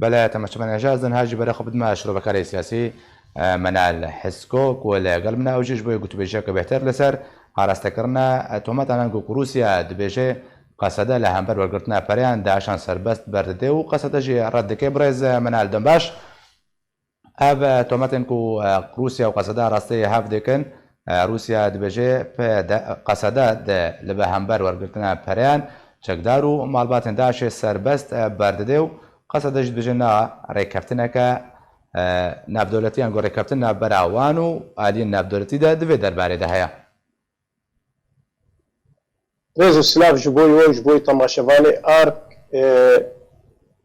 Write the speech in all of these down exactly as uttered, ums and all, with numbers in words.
Belê, temaşevanên hêja, ez niha jî berê xwe bidime şirovekarê siyasî, e, Menal Hisko, ku li gel min e, ew jî ji bo gotûbêjiyeke bêhtir li ser arastekirina, e, tometan ku Rûsya dibêje Qesede li hember wergirtina pereyan DAIŞan serbest berdide û Qesede jî red dike. Birêz, e, Menal, dem baş. Ev, e, tometên ku, e, Rûsya û Qesede rastî hev dikin. E, Rûsya dibêje P D, Qesede di li be hember wergirtina pereyan çekdar û malbatên DAIŞê serbest, e, berdide û Qesede jî dibêje na rêkeftineke, e, navdewletî, yan ku rêkeftin navbera wan û aliyên navdewletî de di vê derbarê de heye. Rêz û silav ji bo we û ji bo temaşevanê Ark. E,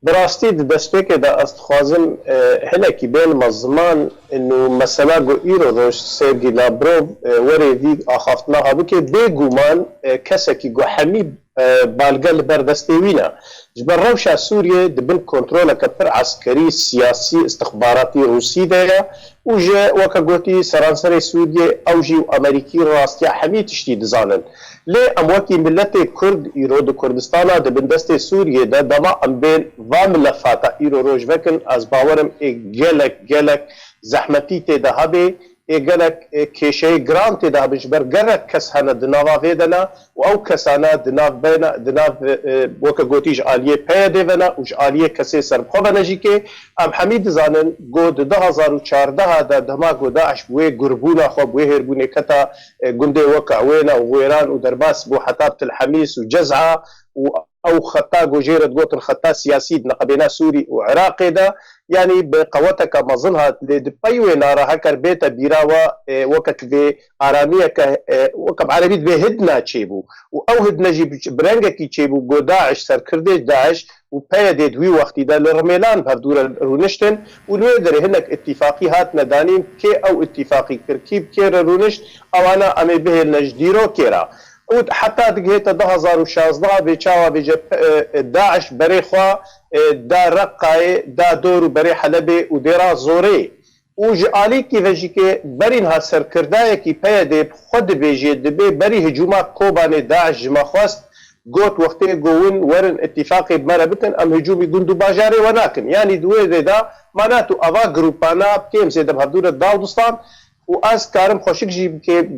bi rastî di destpêkê de ez dixwazim, e, hinekî bênime ziman û mesela ku îro roj Sergî Lavrov, e, were vî axaftina ha bike, bêguman, e, kesekî ku hemî, e, balge li ber destê wî ne. Ji ber rewşa Sûriyê di bin kontroleke pir eskerî, siyasî, istixbaratî Rûsî de ye û ji, weke gotî, seranserê Sûriyê ew jî û Amerîkî rastiya hemî tiştî dizanin. Lê em wekî miletê Kurd îro di Kurdistana di bin destê Sûriyê de, dema em bên va milefata îro roj vekin, ez bawer im ê gelek, gelek zehmetî tê de hebe, ê gelek, ê, kêşeyê giran tê de hebin, ji ber gelek kes hene di nava vê de ne û ew kesane di nav bena, di nav, e, weke gotî ji aliyê P Y D'ê ve ne û ji aliyê kesê serbixwe ve ne jî ke em hemî dizanin ku di du hezar û çardeh de dema ku DAIŞ bi wê gurbûna xwe, bi wê hêrbûnê keta, e, gundê weke Ewêne û Wêran û derbas bû heta Til Hemîs û Cez'a û ew xeta ku jê re digotin xeta siyasî di neqebêna Sûrî û Iraqê de, yanî bi qeweteke mezin hat, lê di pey wê nara heker bête bîra we, e, weke divê aramiyeke, e, weke bi erebî divê hidna çêbû. Û ew hidne jî bi, bi rengekî çêbû, ku DAIŞ, serkirdê DAIŞ û P Y D'ê di wî wextî de li Rimêlan bi hevdû re rûniştin û li wê derê hinek îtîfaqî hatine danîn, kê ew îtîfaqî kir, kî bi kê re rûnişt, ewana em ê bihêlne ji dîrokê re. Û heta digihête du hezar û şazdeh, vê çawa vêce, e, e, DAIŞ berê xwe, e, da Reqqayê, da dor û berê Helebê û Dêra Zorê. Û ji alîkî ve jî ke berî niha serkirdayekî P Y D'ê bi xwe dibêjê, dibê berî hicûma Kobanê DAIŞ ji me xwest, got, wextê ku hûn werin îtîfaqê bi me re bikin, em hicûmî gund û bajarê we nakin. Yanî di wê rê de ma NATO ava grûpana bi kêm zêde bi hevdû re dal distan. Û ez karim xweşik jî bike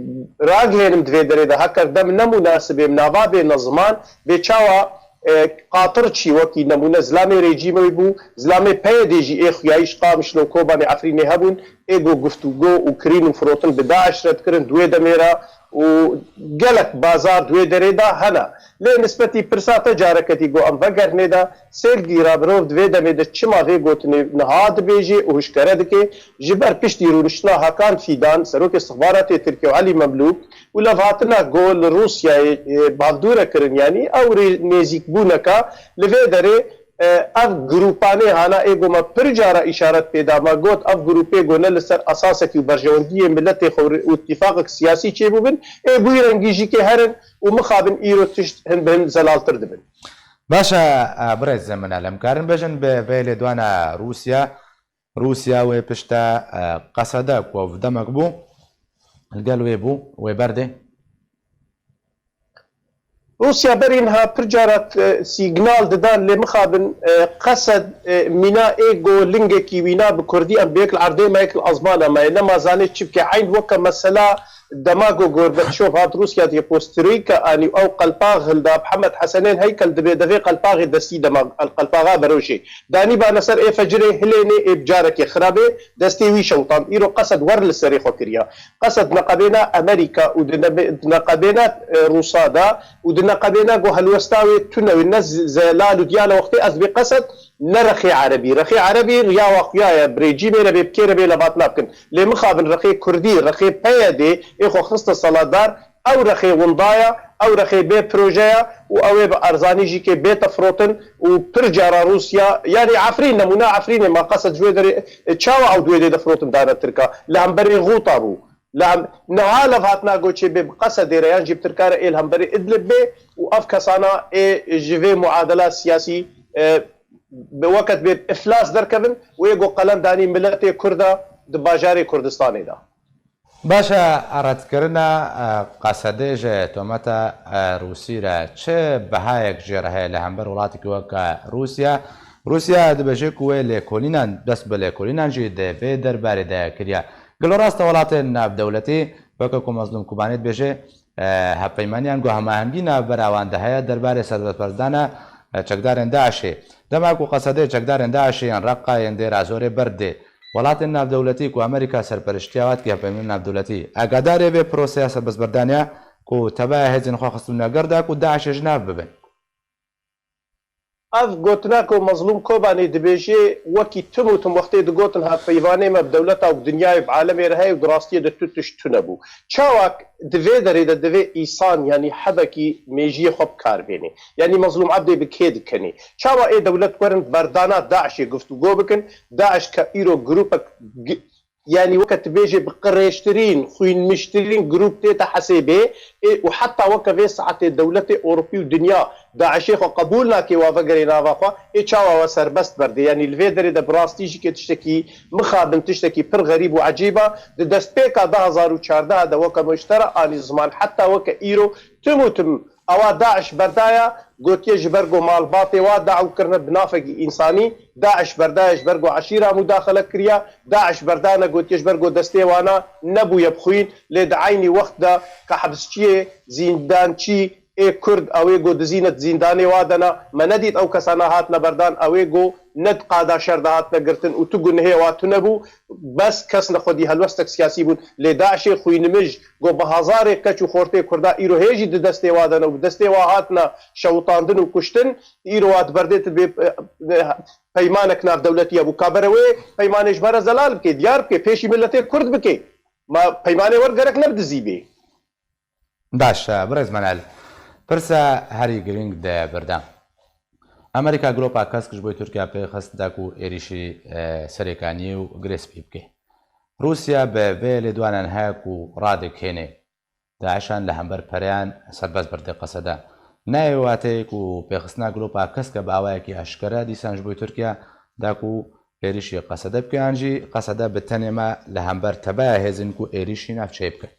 ragihênim di vê derê de, heker dem ne munasib ê, min nava bêne ziman, bê çawa, e, qatir çî, wekî nemûne zilamê rejîmê bû, zilamê P Y D'ê jî ê xuyayiş Qamişlo, Kobanê, Efrînê hebûn, ê ku guftûgo û kirîn û firotin bi DAIŞ re dikirin di wê demê re û gelek bazar di wê derê de hene. Lê nisbetî pirsa te careketî ku em vegerhnê de, Sergî Lavrov di vê demê de çima vê gotinê niha dibêje û hişkere dike, ji ber piştî rûniştina Hakan Fîdan, serokê istixbaratê Tirkiye, û Elî Memlûk û levhatina ku li Rûsyayê, e, bavdûre kirin, yanî ew rê nêzîkbûneka li vê derê, e, ev grûpanê hana ê ku me pir cara îşaret pê da, me got ev grûpê ku ne li ser esasekî û berjewendiyê miletê xwe û îtîfaqek siyasî çêbûbin, ê bi wî rengî jî kê herin û mixabin îro tişt hin bi hin zelaltir dibin. Baş e, e, birêz min e, em karin bêjin bi vê lêdwana Rûsya. Rûsya wê pişta, e, Qesede ku ev demek bû, li gel wê bû, wê berdê. Rûsya berî niha pir cara, e, sîgnal didan, lê mixabin, e, Qesed, e, mîna ê ku lingekî wîna bi kurdî em bi yek li erdê me, yek li ezmana me ye. Nema zanê çi bike. Eyn weke mesela dema ku Gorbaçov hat Rûsya diye postrîka anî û ew qelpax hilda, bi Hemed Hesenên Heykel dibê devê qelpaxê destî dema qelpaxa beroşê. Danî bane ser ê fecirê hilênê ê bi carekê xirabê destê wî şewtan. Îro Qesed wer li serê xwe kiriya. Qesed neqebêna Amerîka û di nebe-, di neqebêna, e, Rûsa de û di neqebêna ku helwesta wê tune wê ne z-, zelal û diyal e wextê ez dibê Qesed ne rexê erebî. Rexê erebî riya wa xuya ye, bi rejîmê re bê, bi kê re bê levhatina bikin. Lê mixabin rexê kurdî, rexê P Y D'ê ê xwe xiste seladar, ew rexê winda ye, ew rexê bê proje ye û ew ê bi erzanî jî kê bête firotin û pir cara Rûsya, yanî Efrîn, nemûna Efrînê ma Qesed ji wê derê, e, çawa ew di wê dê de firotin dane Tirka? Li hemberî Xûta bû. Li hem-, niha levhatina goçê bê bi Qesedê re yan jî bi Tirka re ê li hemberî Idlib bê û ev kesana ê ji vê muadela siyasî, e, bi weket bê iflas derkevin û ê ku qelen danî miletê Kurda di bajarê Kurdistanê de. Baş e, redkirina, e, Qesedê ji tometa, e, Rûsî re çi bihayek jê re heye li hember welatekî weke Rûsya? Rûsya dibêje ku wê lêkolînan, dest bi lêkolînan jî di vê derbarê de kiriye. Gelo rast e welatên navdewletî, weke ku Mezlûm Kobanî dibêje, e, hevpeymaniyan ku hemahengî navbera wan de heye derbarê serbestberdana, e, çekdarên DAIŞê. Dema ku Qesedê çekdarên DAIŞê yên Reqa yên Dêra Zorê berdê, welatên navdewletî ku Amerîka serperiştiya wa dike, hevpeymaniya navdewletî, agadarê vê proseya serbestberdaniya ku tebeya hêzên xwe xistibûne gerda ku DAIŞê ji nav bibin. Ev gotina ku Mezlûm Kobanî dibêje, wekî tim û tim wextê digotin hevpeyvanê me bi dewleta û bi dinyayê, bi alemê re heye û di rastiyê de tu tişt tune bû. Çawa di vê derê de divê îsan, yanî hebekî mêjiyê xwe bi kar bênê? Yanî Mezlûm Ebdê bi kê dikenê? Çawa ê dewlet werin berdana DAIŞê guftûgo bikin? DAIŞ ke îro grûpek gi-, yanî weke tu bêjê bi qirêjtirîn, xwînmiştirîn grûp tête hesêbê, ê, û heta weke vê saetê dewletê Ewropî û dinya DAIŞê xwe qebûl nake, wa vegerê nava xwe, ê çawa we serbest berdê? Yanî li vê derê de bi rastî jî kê tiştekî mixabin, tiştekî pir xerîb û ecîb e. Di destpêka du hazar û çardeh de weke muştera anî ziman heta weke îro tim û tim ewa DAIŞ berdaya, gotiye ji ber ku malbatê wa daw kirine bi nafekî însanî, DAIŞ berdaya ji ber ku eşîra mudaxele kiriya, DAIŞ berdane gotiye ji ber ku destê wana nebûye bi xwîn, lê di eynî wext de ke hibsçiyê, zîndançî ê Kurd, ew ê ku dizîne di zîndanê wa de ne, me nedît ew kesana hatine berdan, ew ê ku ne di qada şer de hatine girtin û tu gunehê wa tune bû, bes kes ne xwedî helwestek siyasî bûn. Lê DAIŞê xwînimij, ku bi hezarê keç û xortê Kurda îro hê jî di destê wa de ne û bi destê wa hatine şewitandin û kuştin, îro wa di berdê tu dibê, e, e, peymanek navdewletî hebû. Ka bere wê peymanê ji me re zelal bike, diyar bike, pêşî miletê Kurd bike. Ma peymanê wer gerek ne bi dizî bê. Baş e, birêz Menel. Pirsa herî girîng de birde. Amerîka Glopa Kesk ji bo Tirkiye pê xist da ku êrîşî, e, Serêkaniyê û Girê Spî bike. Rûsya bi vê lêdwanan heye ku radek hênê DAIŞan li hember pereyan serbest berdê Qesede. Nayê wateyê ku pêxistina Glopa Kesk e bi awayekî eşkere dîsan ji bo Tirkiye da ku êrîşî Qesede bike, yan jî Qesede bi tenê me li hember tebeya hêzên ku êrîşî navçeyê bike.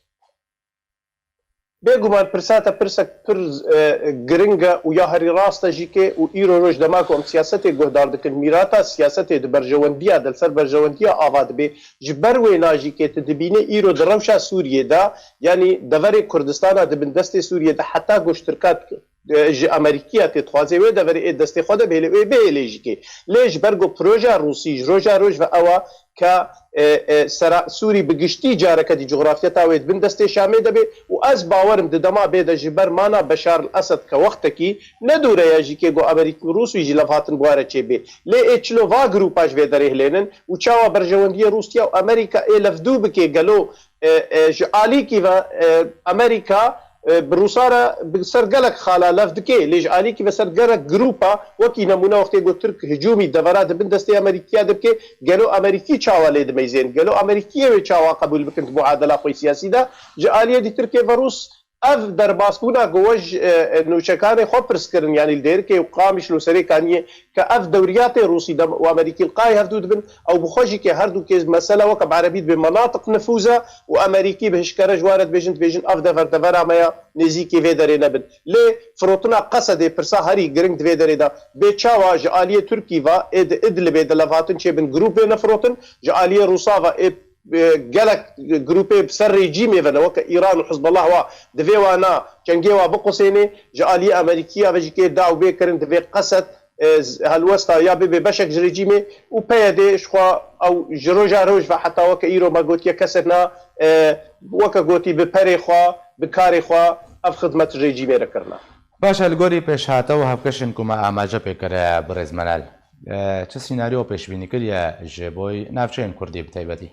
Bêguman pirsa te pirsek pir, e, giring e û ya herî rast e jî kê û îro roj dema ku em siyasetê guhdar dikin, mîrata siyasetê di berjewendiya de, li ser berjewendiya ava dibê, ji ber wêna jî kê tu dibînî îro di rewşa Sûriyê de, yanî deverê Kurdistana di bin destê Sûriyê de heta ku ji Tirka e, ji Amerîkiya tê dixwaze wê deverê ê destê xwe de bihêle, wê bihêle jî kê. Lê ji ber ku proja Rûsî ji roja roj ve ew a ke, e, e, sera Sûrî bi giştî careke dî cografyeta wê di bin destê Şamê de bê û ez bawerim di dema bê de ji ber mana Beşar el Esed ke wextekî ne dûre ye jî kê ku Amerîk û Rûsî jî levhatin bi wa re çêbê. Lê ê çilo va grûpa ji vê derê hilênin û çawa berjewendiyê Rûsya û Amerîka ê levdû bike gelo e, e, ji alîkî ve, e, Amerîka, e, bi Rûsa re bi ser gelek xala lev dike, lê ji alîkî ve ser gelek grûpa, wekî nemûne wextê ku Tirk hicûmî devera di bin destê Amerîkiya de bike, gelo Amerîkî çawa lê dimeyzên? Gelo Amerîkiyê wê çawa qebûl bikin di muadela xwe siyasî de? Ji aliyê dî Tirkê ve Rûs ev derbasbûna ku we ji, e, e, nûçekanê xwe pirs kirin, yanî li Dêrikê û Qamişlo Serêkaniyê, ke ev dewriyatê Rûsî de û Amerîkî li qayê hevdû dibin, ew bi xwe jî kê herdûkê mesele weke bi erebî dibê menatiq nifûz e û Amerîkî bi hişkere ji wan re dibêjin, dibêjin ev dever devera me ya, nêzîkî vê derê nebin. Lê firotina Qesedê pirsa herî giring di vê derê de bê çawa ji aliyê Tirkî ve ê di Idlibê de levhatin çêbin grûpê nefirotin, ji aliyê Rûsa ve ê e, gelek grûpê bi ser rejîmê ve ne, weke Îran û Hizbullah wa, divê wana cengê wa biqusênê, ji aliyê Amerîkiya ve jî kê daw bê kirin, divê Qesed, e, z-, helwesta ya bibe beşek ji rejîmê û P Y D ji xwe ew ji roja roj ve heta weke îro me gotiye kesek na, e, weke gotî bi perê xwe, bi karê xwe ev xidmet ji rejîmê re kirine. Baş e, li gorî pêşhate û hevkeşên ku me amaje pê kire, birêz Meral, e, çi sînaryo pêşbînî kiriye ji bo navçeyên Kurdî bi taybetî?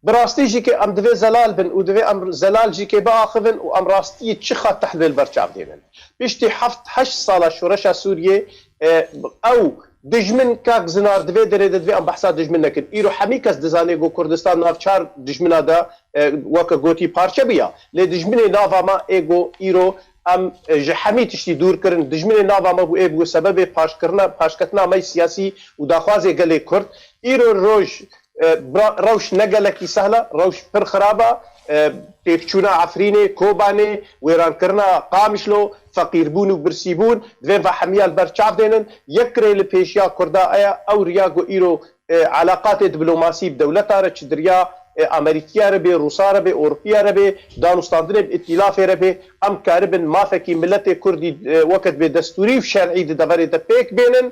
Bi rastî jî ke em divê zelal bin û divê em zelal jî ke biaxivin û em rastiyê çiqa tehlil ber çav dênin. Piştî heft heşt sala şoreşa Sûriyê, e, ew dijmin kak Zinar di vê derê de divê em behsa dijmin nekin. Îro hemî kes dizane ku Kurdistan nav çar dijmina de, e, weke gotî parçe bûya. Lê dijminê nava me ê ku îro em, e, ji hemî tiştî dûr kirin. Dijminê nava me bû ê bû sebebê paşkirina, paşketina me siyasî û daxwazê gelê Kurd. Îro roj E, bira-, rewş ne gelekî sehla, rewş pir xirab e. E, têkçûna Efrînê, Kobanê, wêrankirina Qamişlo, feqîrbûn û birsîbûn, divê ve hemiya li ber çav dênin. Yek rê li pêşiya Kurda aya, ew riya ku îro, e, elaqatê diplomasî bi dewleta re, çi di riya, e, Amerîkiya re bê, Rûsa re bê, Ewropiya re bê, danûstandinê bi îtîlafê re bê, em karibin mafekî miletê Kurdî, e, weke dibê destûrî û şer'î di deverê de pêk bênin.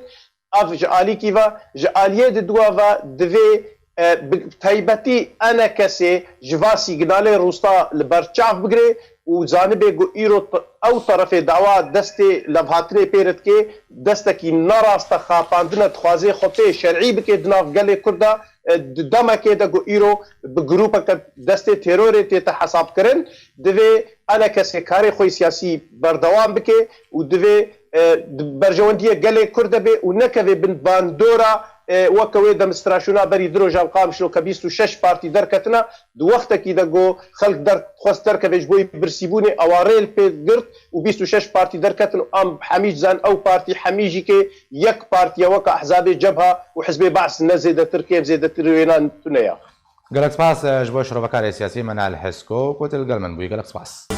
Ev ji alîkî ve, ji aliyê di dua ve divê, e, bi taybetî enekesê ji va sîgnalê rûsta li ber çav bigire û zanibê ku îro t-, ew terefê dawa destê levhatinê pê re dike, destekî nerast e, xapandine, dixwaze xwe pê şer'î bike di nav gelê Kurd de, e, di demekê de ku îro bi grûpeke destê terorê tête hesabkirin, divê enekesê karê xwe yê siyasî berdewam bike û divê, e, di berjewendiyê gelê Kurd de bê û nekeve bin bandora, e, weke wê demonstrasyona berî di rojan Qamişlo ke bîst û şeş partî derketine, di wextekî de ku xelk der-, xwest derkeve ji bo birsîbûnê, ewa rê li pê girt û bîst û şeş partî derketin û em hemî dizan ew partî hemî jî ke yek partî ye weke ehzabê Cebha û Hizbê Baas ne zêdetir kêm, zêdetir wêna tune ye. Gelek spas, e, ji bo şirovekarê siyasî Menal Hesko ku tu li gel min bûyî. Gelek spas.